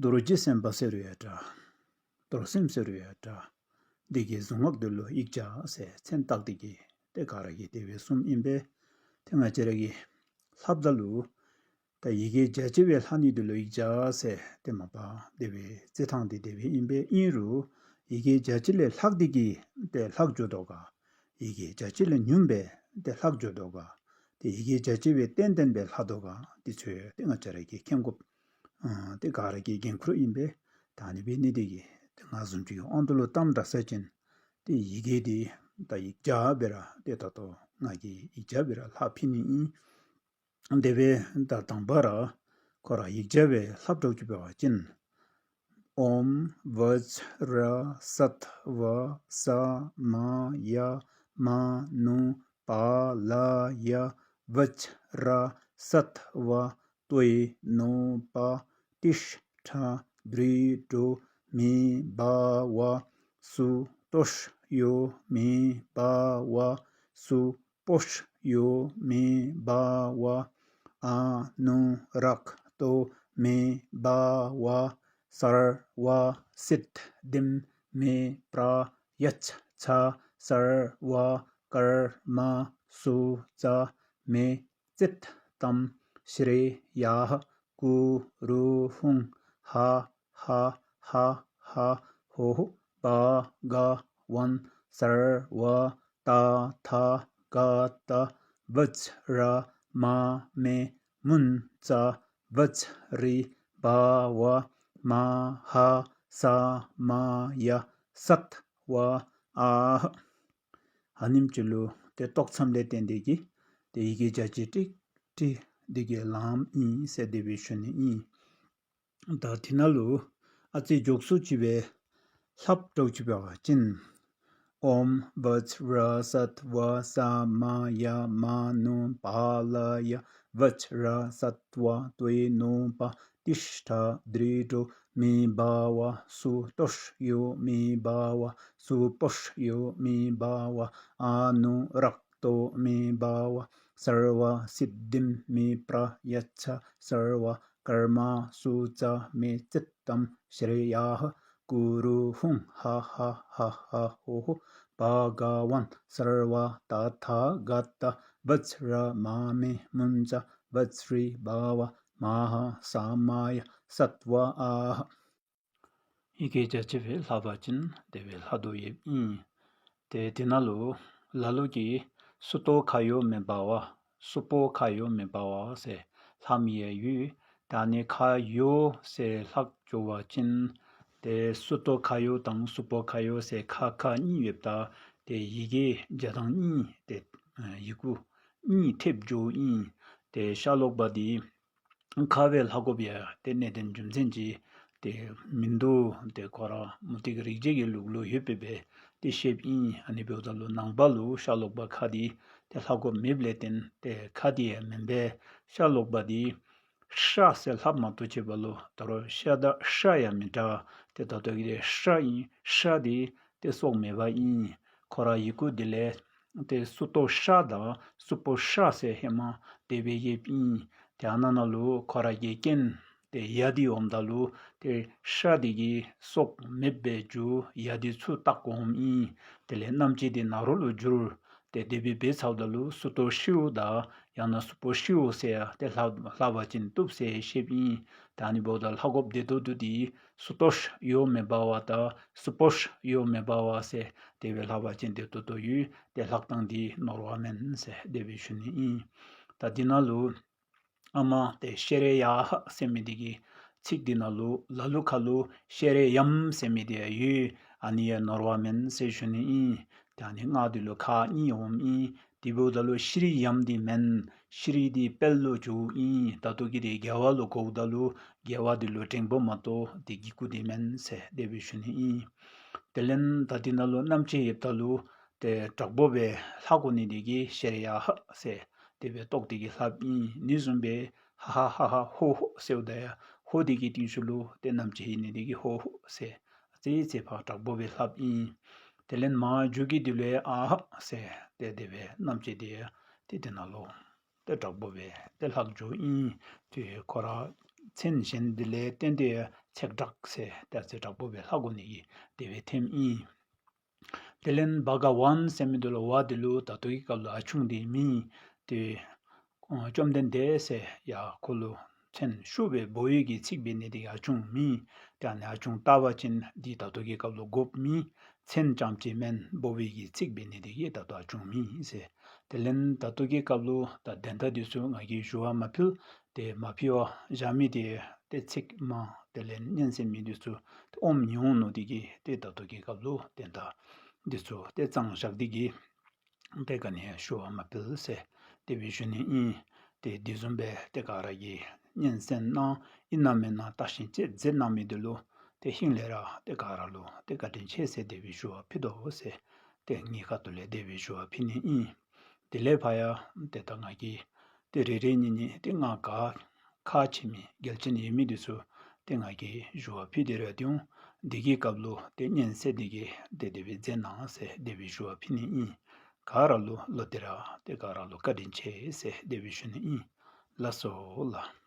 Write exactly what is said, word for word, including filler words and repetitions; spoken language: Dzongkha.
རྡོ་རྗེ་སེམས་དཔའ་ཟེར་རུང་ཡང་འདྲ། རྡོར་སེམས་ཟེར་རུང་ཡང་འདྲ། འདི་གི་གཟུངས་སྔགས་འདི་ལུ་ཡིག་བརྒྱ་ཟེར་མཚན་བཏགས་ཏེ་གི་ཏེ་ག་ར་གིས་དེ་སྦེ་གསུངམ་ཨིན་པས། ཏེ་ང་བཅས་ར་གིས་ལྷགཔ་ད་ལུ་ད་ཡི་གེ་བརྒྱ་ཅིག་སྦེ་ལྷག་ནི་འདི་ལུ་ཡིག་བརྒྱ་ཟེར་ཏེ་མ་པ་དེ་སྦེ་རྩི་ཐངས་འདི་དེ་སྦེ་ཨིན་པས། ཨིན་རུང་ཡི་གེ་བརྒྱ་ཅིག་ལས་ལྷག་སྟེ་གི་ཏེ་ལྷག་འགྱོ་དོ་ག། ཡི་གེ་བརྒྱ་ཅིག་ལས་ཉུངམ་སྦེ་ཏེ་ལྷག་འགྱོ་དོ་ག། ཏེ་ཡི་གེ་བརྒྱ་ཅིག་སྦེ་ཏན་ཏན་སྦེ་ལྷག་དོ་ག། འདི་ཚུ་ཏེ་ང་བཅས་ར་གིས་མཁྱེན་དགོཔ་ཨ་ཏེ་ག་ར་གི་འགན་ཁུར་ཨིན་པས། ད་ཨ་ནི་འབད་ནི་འདི་གིས་ཏེ་ང་བཟུམ་ཅིག་གི་དབང་དུ་ལུ་བཏངམ་ད་ཟེར་བ་ཅིན་ཏེ་ཡི་གེ་འདི་ད་ཡིག་བརྒྱ་སྦེ་ར་ཏེ་ད་ལྟོ་ང་གིས་ཡིག་བརྒྱ་སྦེ་ར་ལྷག་ཕུལ་ནི་ཨིན། དེ་སྦེ་ད་དང་པ་ར་ཁོ་ར་ཡིག་བརྒྱ་སྦེ་ལྷགཔ་འདྲཝ་ཅིག་འབད་བ་ཅིན། ཨོཾ་བཛྲ་སཏྭ་ས་མ་ཡ་མ་ནུ་པཱ་ལ་ཡ། བཛྲ་སཏྭ་ཏྭེ་ནོ་པ་ཏིཥྛ། དྲྀ་ཌྷོ་མེ་བྷ་ཝ། སུ་ཏོཥ་ཡོ་མེ་བྷ་ཝ། སུ་པོཥ་ཡོ་མེ་བྷ་ཝ། ཨ་ནུ་རཀྟོ་མེ་བྷ་ཝ། སརྦ་སིདྡྷིམ་མེ་པྲ་ཡཙྪ། སརྦ་ཀརྨ་སུ་ཙ་མེ་ཙིཏྟཾ་ཤྲེ་ཡ་ཀུ་རུ་ཧཱུྃ། ཧ་ཧ་ཧ་ཧ་ཧོ། བྷ་ག་ཝན་སརྦ་ཏ་ཐཱ་ག་ཏ་བཛྲ་མ་མེ་མུཉྩ་བཛྲི་བྷ་ཝ་མ་ཧཱ་ས་མ་ཡ་སཏྭ་ཨཱཿ། ཨ་ནེམ་ཅིག་ལུ་ཏེ་ཏོག་ཙམ་ལས་བརྟེན་ཏེ་གི་ཏེ་ཡི་གེ་བརྒྱ་ཅིག་ཀྲིག་ཀྲི་འདི་གིས་ལངམ་ཨིན་ཟེར་དེ་སྦེ་ཞུ་ནི་ཨིན། ད་དེ་ནང་ལུ་ཨ་ཙི་མགྱོགས་སུ་ཅིག་སྦེ་ལྷགཔ་འདྲཝ་ཅིག་འབད་བ་ཅིན། ཨོཾ་བཛྲ་སཏྭ་ས་མ་ཡ་མ་ནུ་པཱ་ལ་ཡ། བཛྲ་སཏྭ་ཏྭེ་ནོ་པ་ཏིཥྛ། དྲྀ་ཌྷོ་མེ་བྷ་ཝ། སུ་ཏོཥ་ཡོ་མེ་བྷ་ཝ། སུ་པོཥ་ཡོ་མེ་བྷ་ཝ། ཨ་ནུ་རཀ་ཏོ་མེ་བྷ་ཝ། སརྦ་སིདྡྷིམ་མེ་པྲ་ཡཙྪ། སརྦ་ཀརྨ་སུ་ཙ་མེ་ཙིཏྟཾ་ཤྲེ་ཡ་ཀུ་རུ་ཧཱུྃ། ཧ་ཧ་ཧ་ཧ་ཧོ་ཧོ། བྷ་ག་ཝན་སརྦ་ཏ་ཐཱ་ག་ཏ་བཛྲ་མ་མེ་མུཉྩ་བཛྲི་བྷ་ཝ་མ་ཧཱ་ས་མ་ཡ་སཏྭ་ཨཱཿ། ཡི་གེ་བརྒྱ་ཅིག་སྦེ་ལྷག་པ་ཅིན་དེ་སྦེ་ལྷག་དོ་ཡོདཔ་ཨིན། ཏེ་དེ་ནང་ལུ་ལ་ལུ་གིས་སུ་ཏོ་ཁ་ཡོ་མེ་བྷ་ཝ། སུ་པོ་ཁ་ཡོ་མེ་བྷ་ཝ་ཟེར་ལྷག་མི་ཡང་ཡོད། ད་ཨ་ནི་ཁ་ཡོ་ཟེར་ལྷག་འགྱོ་བ་ཅིན་ཏེ་སུ་ཏོ་ཁ་ཡོ་དང་སུ་པོ་ཁ་ཡོ་ཟེར་ཁ་ཁ་གཉིས་ཡོདཔ་ད་ཏེ་ཡི་གེ་བརྒྱ་དང་གཉིས་ཏེ་ཡི་གུ་གཉིས་ཐེབས་འགྱོཝ་ཨིན། ཏེ་ཤ་ལོག་པ་འདི་ཁ་སྦེ་ལྷག་དགོཔ་ཡང་ཏེ་གནད་དོན་རྒྱུ་མཚན་ཅིག་ཏེ་མིན་འདུག། ཏེ་ཁོ་ར་མུ་སྟེགས་རིག་བྱེད་ཀྱི་ལུགས་ལུ་ཡོདཔ་སྦེ་ཏེ་བཤདཔ་ཨིན། ཨ་ནི་འབདཝ་ད་ལུ་ནང་པ་ལུ་ཤ་ལོག་པ་ཁ་འདི་ཏེ་ལྷག་དགོཔ་མེདཔ་ལས་བརྟེན་ཏེ་ཁ་འདི་ཡང་མེན་པས། ཤ་ལོག་པ་འདི་ཤ་ཟེར་ལྷགཔ་མ་གཏོགས་ཅིག་འབདཝ་ད་ལུ་ད་རུང་ཤ་དང་ཤྲ་ཡང་མི་འདྲ། ཏེ་ད་ལྟོ་གི་ཏེ་ཤྲ་ཨིན། ཤྲ་འདི་ཏེ་སྲོག་མེད་པ་ཨིན། ཁོ་ར་ཡི་གུ་འདི་ལས་ཏེ་སུ་ཏོ་ཤྲ་དང་སུ་པོ་ཤྲ་ཟེར་ཧེ་མ་དེ་སྦེ་ཡོདཔ་ཨིན། ཏེ་ཨ་ནཱ་ནང་ལུ་ཁོ་ར་གི་རྐྱེན་ཏེ་ཡ་འདི་འོངམ་ད་ལུ་ཏེ་ཤྲ་འདི་གིས་སྲོག་མེདཔ་སྦེ་འགྱུར། ཡ་འདི་ཚུར་བཏགས་དགོཔ་ཨིན། དེ་ལས་རྣམ་བཅད་འདི་ན་རོ་ལུ་འགྱུར། ཏེ་དེ་སྦེ་འབད་ཚརཝ་ད་ལུ་སུ་ཏོ་ཤྲཱུ་དང་ཡང་ན་སུ་པོ་ཤྲཱུ་ཟེར་ཡང་ཏེ་ལྷག་ལྷག་པ་ཅིན་བཏུབ་ཟེར་བཤདཔ་ཨིན། ད་ཨ་ནི་འབདཝ་ད་ལྷག་དགོཔ་དེ་ཏོག་ཏོ་འདི་སུ་ཏོཥ་ཡོ་མེ་བྷ་ཝ་དང་སུ་པོཥ་ཡོ་མེ་བྷ་ཝ་ཟེར་དེ་སྦེ་ལྷག་པ་ཅིན་དེ་ཏོག་ཏོ་ཡོད། ཏེ་ལྷག་ཐངས་འདི་ནོར་བ་མེན་ཟེར་དེ་སྦེ་ཞུ་ནི་ཨིན། ད་འདི་ནང་ལུ་ཨ་མ་ཏེ་ཤྲེ་ཡ་ཧ་ཟེར་མི་འདི་གི་ཚིག་འདི་ནང་ལུ་ལ་ལུ་ཁ་ལུ་ཤྲེ་ཡམ་ཟེར་མི་འདི་ཡང་ཡོད། ཨ་ནི་ཡང་ནོར་བ་མེན་ཟེར་ཞུ་ནི་ཨིན། ཏེ་ཨ་ནི་སྔགས་འདི་ལུ་ཁ་གཉིས་འོངམ་ཨིན། དེ་འབདཝ་ད་ལུ་ཤྲི་ཡམ་འདི་མེན། ཤྲི་འདི་དཔལ་ལུ་འགྱོཝ་ཨིན། ད་ལྟོ་གི་འདི་རྒྱལ་བ་ལུ་གོཝ་ད་ལུ་རྒྱལ་བ་འདི་ལུ་འགྲེང་བུ་མ་གཏོགས་ཏེ་གི་གུ་འདི་མེན་ཟེར་དེ་སྦེ་ཞུ་ནི་ཨིན། དེ་ལས་ད་འདི་ནང་ལུ་རྣམ་བཅད་ཡོདཔ་ད་ལུ་ཏེ་དྲག་པོ་སྦེ་ལྷག་དགོ་ནི་འདི་གིས་ཤྲེ་ཡ་ཧ་ཟེར་དེ་སྦེ་བཏོག་སྟེ་གི་ལྷགཔ་ཨིན། ཨ་ནི་བཟུམ་སྦེ་ཧ་ཧ་ཧ་ཧ་ཧོ་ཧོ་ཟེརཝ་ད་ཡང་ཧོ་འདི་གི་རྟིང་ཤུལ་ལུ་ཏེ་རྣམ་བཅད་ཡོད་ནི་འདི་གིས་ཧོ་ཧོ་ཟེར་ཨ་ཙི་ཙི་ཕར་དྲག་པོ་སྦེ་ལྷགཔ་ཨིན། དེ་ལས་མཇུག་གི་འདི་ལུ་ཡང་ཨ་ཧ་ཟེར་ཏེ་དེ་སྦེ་རྣམ་བཅད་འདི་ཡང་ཏེ་དེ་ནང་ལུ་ཏེ་དྲག་པོ་སྦེ་ཏེ་ལྷག་འགྱོཝ་ཨིན། ཏེ་ཁོ་ར་ མཚན་གཞན་འདི་ལས་བརྟེན་ཏེ་ཚེག་དྲག་ཟེར་ཏེ་ཚེག་དྲག་པོ་སྦེ་ལྷག་དགོ་ནི་གི་དེ་སྦེ་ཐོནམ་ཨིན། དེ་ལས་བྷ་ག་ཝན་ཟེར་མི་འདི་ལུ་བ་འདི་ལུ་ད་ལྟོ་གི་སྐབས་ལུ་ཨ་ཆུང་འདི་མེད། ཏེ་ཨ་བཅོམ་ལྡན་འདས་ཟེར་ཡང་ཁོ་ལུ་མཚན་ཤུགས་སྦེ་འབོ་བའི་གི་ཚིག་འབད་ནི་འདི་ཨ་ཆུང་མེད། ཏེ་ཨ་ནི་ཨ་ཆུང་བཏགས་པ་ཅིན་འདི་ད་ལྟོ་གི་སྐབས་ལུ་དགོཔ་མེད། མཚན་ཙམ་ཅིག་མེན། འབོ་བའི་གི་ཚིག་འབད་ནི་འདི་གིས་ད་ལྟོ་ཨ་ཆུང་མེད་ཟེར། དེ་ལས་ད་ལྟོ་གི་སྐབས་ལུ་ད་དོན་དག་འདི་ཚུ་ང་གིས་ཞུ་བ་མ་ཕུལ། ཏེ་མ་ཕུལ་བར་བཞག་མི་འདི་ཏེ་ཚིག་མང་དེ་ལས་སྙན་གསན་མི་འདི་ཚུ་ཨོམ་ཉུང་ནུག། འདི་གིས་ཏེ་ད་ལྟོ་གི་སྐབས་ལུ་དོན་དག་འདི་ཚུ་ཏེ་གཙང་བཞག་འདི་གིས་ཏེ་ག་ནི་ཞུ་བ་མ་ཕུལ་ཟེར་དེ་སྦེ་ཞུ་ནི་ཨིན། ཏེ་འདི་བཟུམ་སྦེ་ཏེ་ག་ར་གིས་སྙན་གསན་གནང་ཨིན་ན་མེན་ན་བརྟག་ཞིབ་ཅིག་མཛད་གནང་མི་འདི་ལུ་ཏེ་ཧིང་ལས་ར་ཏེ་ག་ར་ལུ་ཏེ་བཀའ་དྲིན་ཆེ་ཟེར་དེ་སྦེ་ཞུ་བ་ཕུལ་དོ་ཟེར། ཏེ་ངེའི་ཁ་ཐུག་ལས་དེ་སྦེ་ཞུ་བ་ཕུལ་ནི་ཨིན། དེ་ལས་ཕར་ཡང་ཏེ་ད་ང་གིས་ཏེ་རེ་རེ་གཉིས་གཉིས་ཏེ་ང་ག་ཁག་ཆེ་མི་གལ་ཆེན་ཡོད་མི་འདི་ཚུ་ཏེ་ང་གིས་ཞུ་བ་ཕུལ་ཏེ་ར་འདི་འོང་། འདི་གི་སྐབས་ལུ་ཏེ་སྙན་གསན་འདི་གིས་ཏེ་དེ་སྦེ་མཛད་གནང་ཟེར་དེ་སྦེ་ཞུ་བ་ཕུལ་ནི་ཨིན། ག་ར་ལུ་བློ་གཏད་ར་ཏེ་ག་ར་ལུ་བཀའ་དྲིན་ཆེ་ཟེར་དེ་སྦེ་ཞུ་ནི་ཨིན། ལགས་སོ་ལགས།